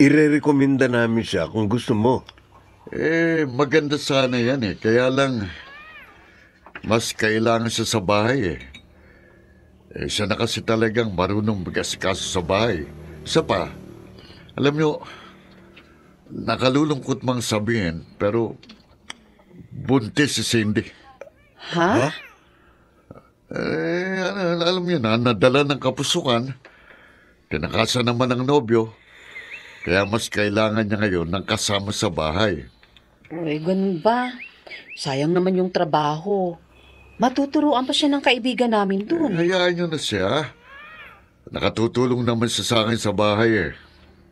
Irerekomenda namin siya kung gusto mo.
Maganda sana yan Kaya lang, mas kailangan siya sa bahay siya na kasi talagang marunong mag-asikaso sa bahay. Isa pa, alam nyo, nakalulungkot mang sabihin, pero buntis si Cindy.
Ha?
Alam niyo na, nadala ng kapusukan. Tinakasan naman ng nobyo. Kaya mas kailangan niya ngayon ng kasama sa bahay.
Ganun ba? Sayang naman yung trabaho. Matuturuan pa siya ng kaibigan namin dun.
Hayaan niyo na siya. Nakatutulong naman siya sa akin sa bahay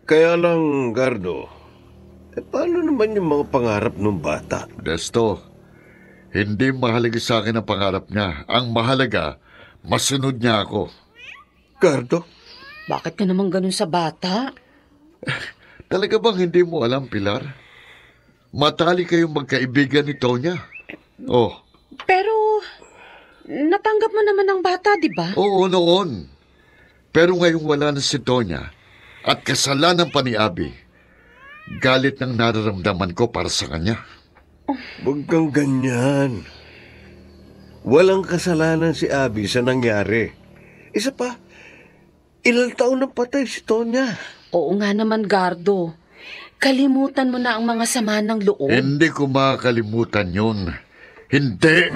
Kaya lang, Gardo, paano naman yung mga pangarap ng bata?
Desto, hindi mahalaga sa akin ang pangarap niya. Ang mahalaga, masunod niya ako.
Gardo?
Bakit ka naman ganun sa bata?
Talaga bang hindi mo alam, Pilar? Matali kayong magkaibigan ni Tonya.
Pero, natanggap mo naman ang bata, di ba?
Oo, noon. Pero ngayong wala na si Tonya at kasalanan pa ni Abby, galit ng nararamdaman ko para sa kanya.
Huwag kang ganyan. Walang kasalanan si Abby sa nangyari. Isa pa, ilang taon na patay si Tonya.
Oo nga naman, Gardo. Kalimutan mo na ang mga sama ng loob.
Hindi ko makakalimutan yun. Hindi!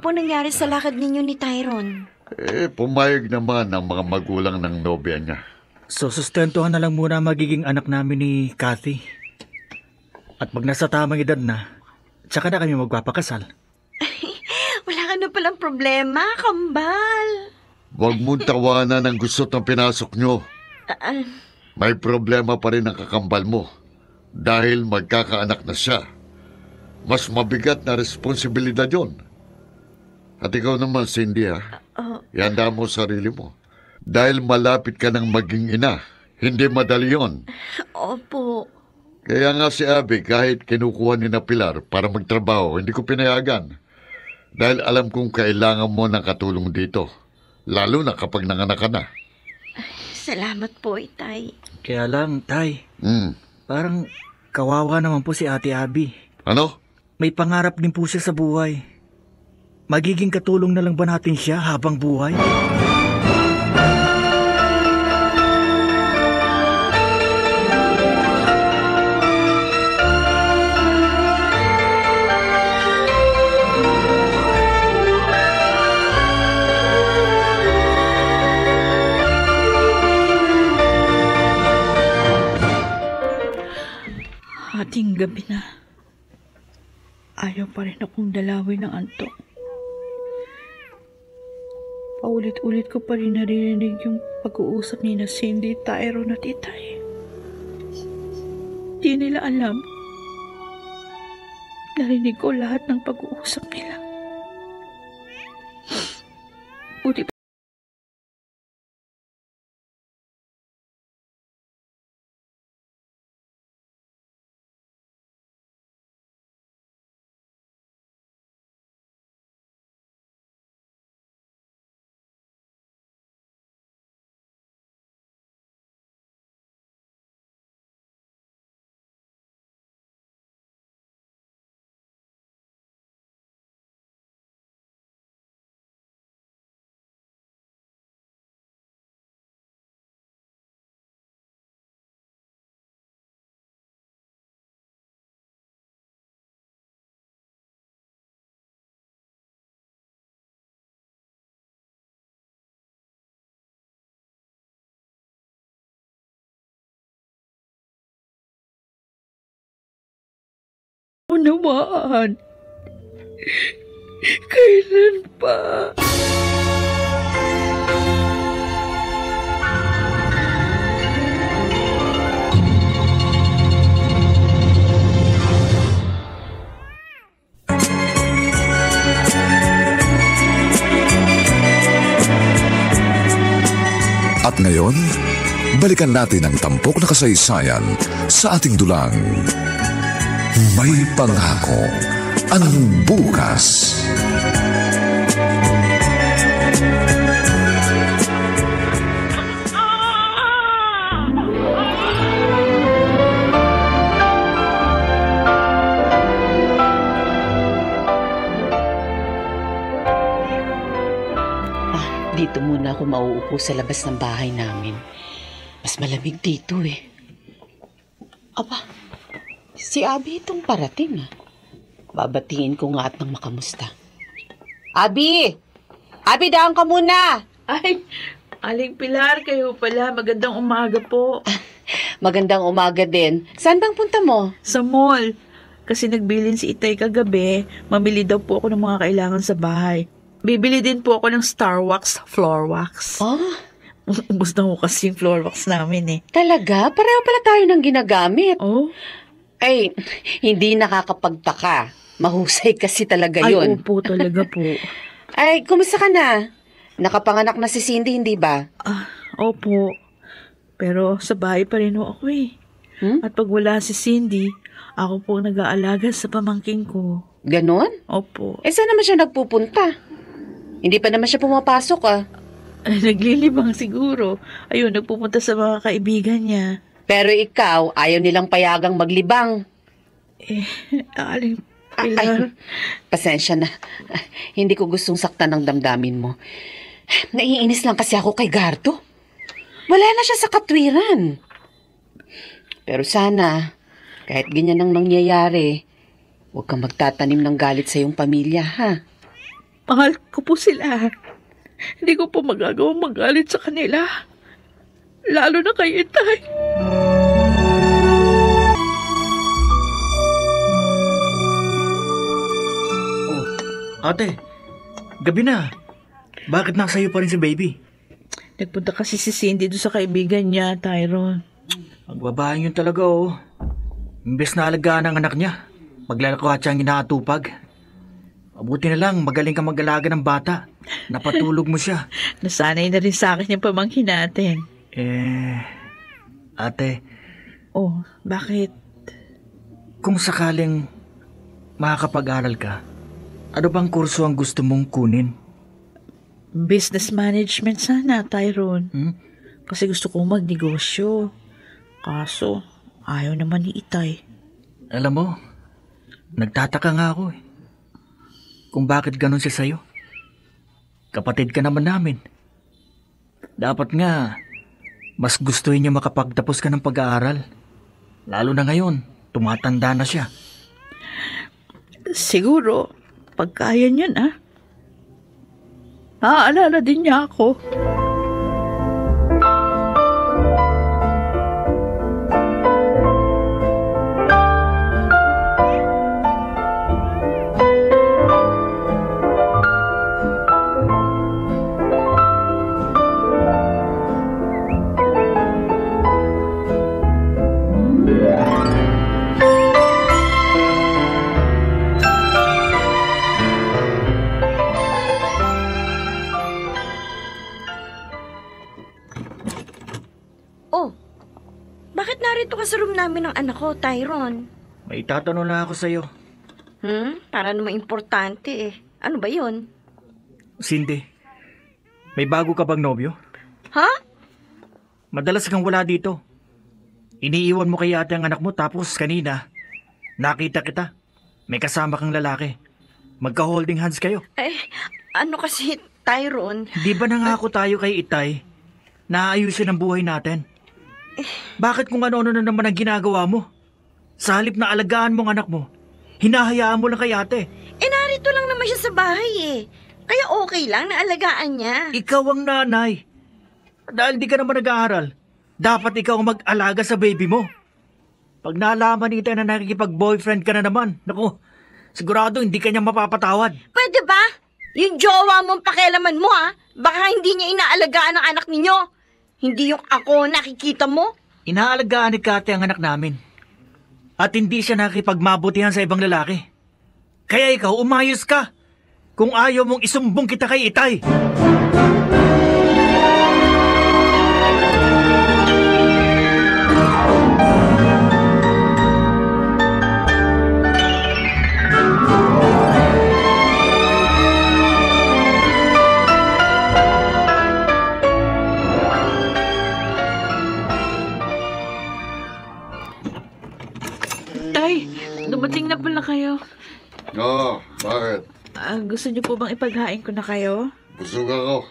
Nangyari sa lakad ninyo ni Tyrone?
Pumayag naman ang mga magulang ng nobya niya.
So, sustentuhan na lang muna magiging anak namin ni Kathy. At pag nasa tamang edad na, tsaka na kami magpapakasal.
Wala ka na palang problema, kambal.
Huwag mong tawanan ang gusot ng pinasok nyo. May problema pa rin ang kakambal mo dahil magkakaanak na siya. Mas mabigat na responsibilidad yon. At ikaw naman, Cindy, ihanda mo sarili mo. Dahil malapit ka ng maging ina, hindi madali yon.
Opo.
Kaya nga si Abby, kahit kinukuha ni na Pilar para magtrabaho, hindi ko pinayagan. Dahil alam kong kailangan mo ng katulong dito. Lalo na kapag nanganak ka na.
Salamat po, Itay.
Kaya lang, Tay. Parang kawawa naman po si Ate Abby.
Ano?
May pangarap din po siya sa buhay. Magiging katulong na lang ba natin siya habang buhay?
Hating gabi na. Ayaw pa rin akong dalawin ng antok. Paulit-ulit ko pa rin naririnig yung pag-uusap ni na Cindy, Tyrone at Itay. Di nila alam. Narinig ko lahat ng pag-uusap nila. Buti maunawaan. Kailan pa?
At ngayon, balikan natin ang tampok na kasaysayan sa ating dulang. May pangako ang bukas.
Dito muna ako mauupo sa labas ng bahay namin. Mas malamig dito eh. Aba, si Abi itong parating ah. Babatiin ko nga at nang makamusta. Abi! Abi, daan ka muna!
Ay, Aling Pilar, kayo pala. Magandang umaga po.
Magandang umaga din. Saan bang punta mo?
Sa mall. Kasi nagbilin si Itay kagabi. Mamili daw po ako ng mga kailangan sa bahay. Bibili din po ako ng Star Wax Floor Wax.
Oh?
Ubus na ko kasi yung floor wax namin eh.
Talaga? Pareho pala tayo ng ginagamit.
Oh?
Ay, hindi nakakapagtaka. Mahusay kasi talaga yun.
Ay, opo talaga po.
Ay, kumusta ka na? Nakapanganak na si Cindy, hindi ba?
Opo. Pero sa bahay pa rin ako eh. At pag wala si Cindy, ako po nag-aalaga sa pamangking ko.
Ganon?
Opo.
Saan naman siya nagpupunta? Hindi pa naman siya pumapasok ah.
Ay, naglilibang siguro. Ayun, nagpupunta sa mga kaibigan niya.
Pero ikaw, ayaw nilang payagang maglibang.
Aling Pilar.
Pasensya na. Hindi ko gustong saktan ng damdamin mo. Naiinis lang kasi ako kay Gardo. Wala na siya sa katwiran. Pero sana, kahit ganyan ang nangyayari, huwag kang magtatanim ng galit sa iyong pamilya, ha?
Mahal ko po sila. Hindi ko po magagawang magalit sa kanila. Lalo na kay Itay.
Ate, gabi na. Bakit nasa iyo pa rin si baby?
Nagpunta kasi si Cindy doon sa kaibigan niya, Tyrone.
Magbabahan yun talaga oh. Imbes na alagaan ang anak niya, maglalakwa siyang inaatupag. Mabuti na lang, magaling ka mag-alaga ng bata. Napatulog mo siya.
Nasanay na rin sa akin yung pamangkin natin.
Ate.
Oh, bakit?
Kung sakaling makakapag-aral ka, ano bang kurso ang gusto mong kunin?
Business management sana, Tyrone. Kasi gusto kong magnegosyo. Kaso, ayaw naman ni Itay.
Alam mo, nagtataka nga ako eh. Kung bakit ganun siya sa'yo. Kapatid ka naman namin. Dapat nga, mas gustuhin niya makapagtapos ka ng pag-aaral. Lalo na ngayon, tumatanda na siya.
Siguro, pagkaya niyan naaalala din niya ako.
Sa room namin ng anak ko, Tyrone.
May tatanong na ako sa'yo.
Para naman importante eh. Ano ba yun?
Cindy, may bago ka bang nobyo?
Ha?
Madalas kang wala dito. Iniiwan mo kay ate ang anak mo tapos kanina, nakita kita. May kasama kang lalaki. Magka-holding hands kayo.
Ano kasi, Tyrone?
Di ba nangako tayo kay Itay na ayusin ang buhay natin? Bakit kung ano-ano na naman ang ginagawa mo? Sa halip na alagaan mo ang anak mo, hinahayaan mo lang kay ate.
Narito lang naman siya sa bahay eh. Kaya okay lang na alagaan niya.
Ikaw ang nanay. Dahil di ka naman nag-aaral, dapat ikaw ang mag-alaga sa baby mo. Pag nalaman ni Itay na nakikipag-boyfriend ka na naman, naku, sigurado hindi ka niya mapapatawad.
Pwede ba? Yung jowa mong pakialaman mo, ha? Baka hindi niya inaalagaan ang anak ninyo. Hindi yung ako nakikita mo.
Inaalagaan ni Kate ang anak namin. At hindi siya nakikipagmabutihan sa ibang lalaki. Kaya ikaw, umayos ka. Kung ayaw mong isumbong kita kay Itay.
Tay, dumating na pala kayo.
Oo, bakit?
Gusto niyo po bang ipaghain ko na kayo?
Busog ako.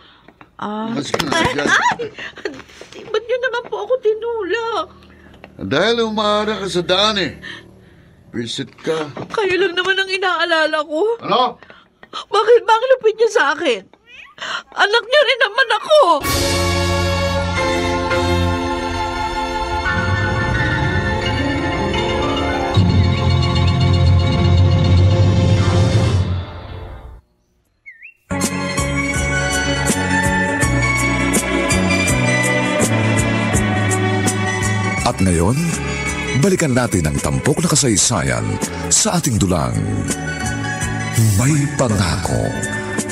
Mas ka na dyan.
Ba't niyo naman po ako tinulak?
Dahil umaara ka sa daan eh. Visit ka.
Kayo lang naman ang inaalala ko.
Ano?
Bakit bang lupit niyo sa akin? Anak niyo rin naman ako.
At ngayon, balikan natin ang tampok na kasaysayan sa ating dulang. May pangako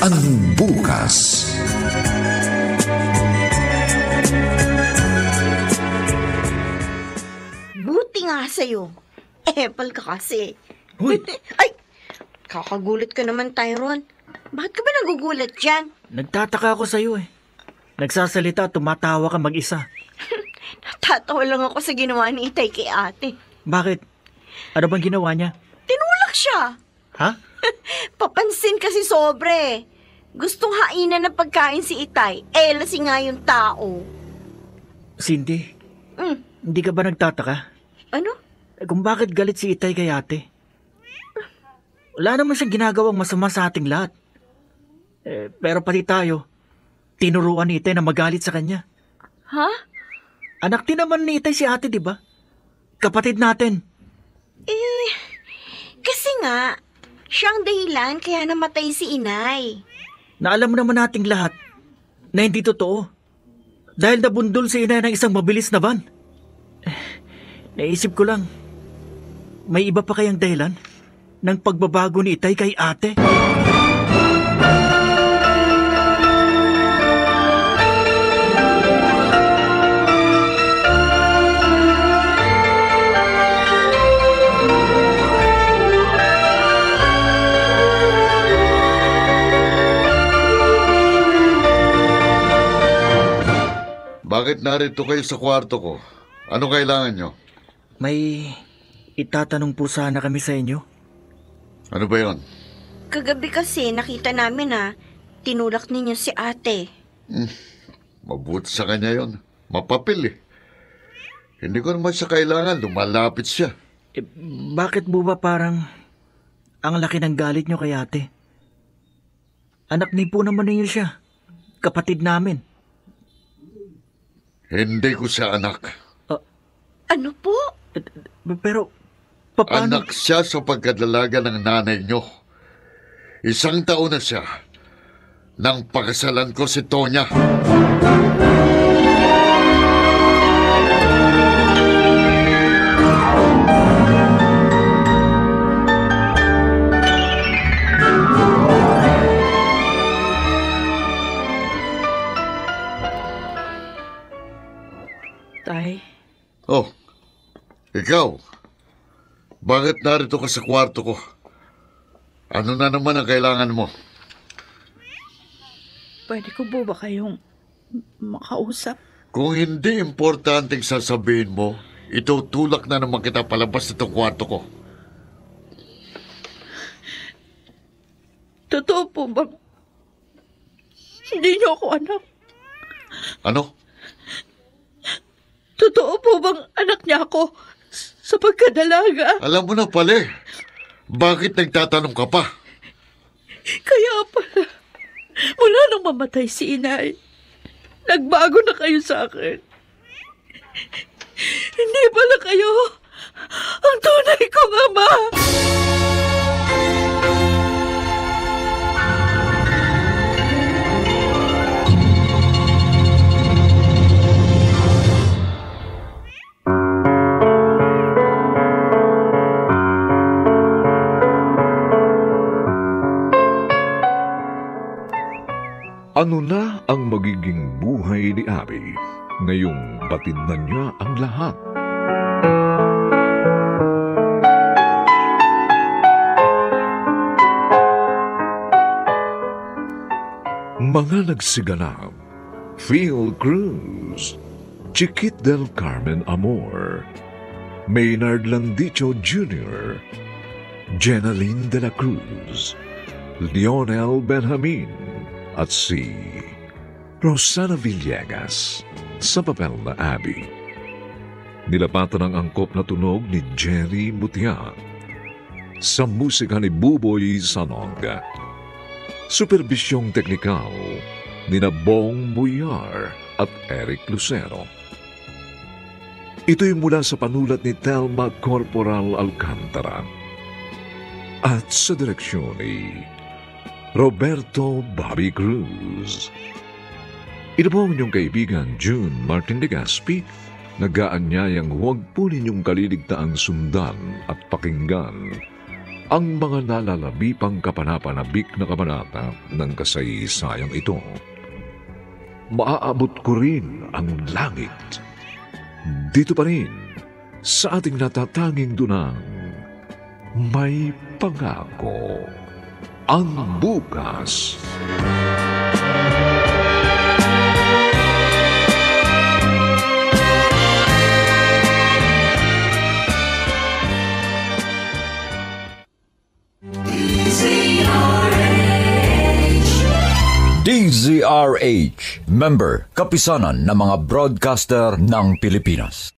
ang bukas.
Buti nga sa'yo. Epal ka kasi.
Hoy!
Ay! Kakagulat ka naman, Tyrone. Bakit ka ba nagugulat dyan?
Nagtataka ako sa'yo eh. Nagsasalita, tumatawa ka mag-isa.
Natatawa lang ako sa ginawa ni Itay kay ate.
Bakit? Ano bang ginawa niya?
Tinulak siya.
Ha?
Papansin kasi sobre. Gustong hainan ng pagkain si Itay. Lasing nga yung tao.
Cindy, hindi ka ba nagtataka?
Ano?
Kung bakit galit si Itay kay ate? Wala naman siyang ginagawang masama sa ating lahat. Pero pati tayo, tinuruan ni Itay na magalit sa kanya.
Ha?
Anak din naman ni Itay si ate, di ba? Kapatid natin.
Kasi nga, siyang dahilan kaya namatay si Inay.
Na alam naman nating lahat na hindi totoo. Dahil nabundol si Inay ng isang mabilis na van. Naisip ko lang, may iba pa kayang dahilan ng pagbabago ni Itay kay ate?
Bakit narito kayo sa kwarto ko? Ano kailangan nyo?
May itatanong po sana kami sa inyo.
Ano ba yon?
Kagabi kasi nakita namin na tinulak ninyo si ate.
Mabuti sa kanya yon. Mapapil eh. Hindi ko naman siya kailangan. Lumalapit siya.
Bakit po ba parang ang laki ng galit nyo kay ate? Anak ni po naman ninyo siya. Kapatid namin.
Hindi ko siya anak.
Ano po?
Pero, paano?
Anak siya sa pagkadalaga ng nanay nyo. 1 taon na siya nang pakasalan ko si Tonya.
Tay,
Oh, ikaw. Bakit narito ka sa kwarto ko? Ano na naman ang kailangan mo?
pwede ko po ba kayong makausap?
Kung hindi importanteng sasabihin mo, itutulak na naman kita palabas sa itong kwarto ko.
Totoo po ba? Hindi niyo ako anak.
Ano?
Totoo po bang anak niya ako sa pagkadalaga?
Alam mo na pala eh. Bakit nagtatanong ka pa?
Kaya pala, mula nung mamatay si Inay, nagbago na kayo sa akin. Hindi pala kayo ang tunay kong ama.
Ano na ang magiging buhay ni Abby ngayong batid na niya ang lahat? Mga nagsiganap: Phil Cruz, Chiquit del Carmen Amor, Maynard Landicho Jr., Jenaline de la Cruz, Lionel Benjamin, at si Rosana Villegas sa papel na Abby. Nilapatan ang angkop na tunog ni Jerry Mutia sa musika ni Buboy Sanog. Superbisyong teknikal ni Bong Buyar at Eric Lucero. Ito'y mula sa panulat ni Telma Corporal Alcantara at sa direksyon ni Roberto Bobby Cruz. Ito po ang inyong kaibigan June Martin de Gaspi, nag-aanyayang huwag po ninyong kaliligtaang sundan at pakinggan ang mga nalalabipang kapanapanabik na kabanata ng kasaysayang ito. Maaabot ko rin ang langit. Dito pa rin sa ating natatanging dunang may pangako. Ang bukas.
DZRH, member, kapisanan ng mga broadcaster ng Pilipinas.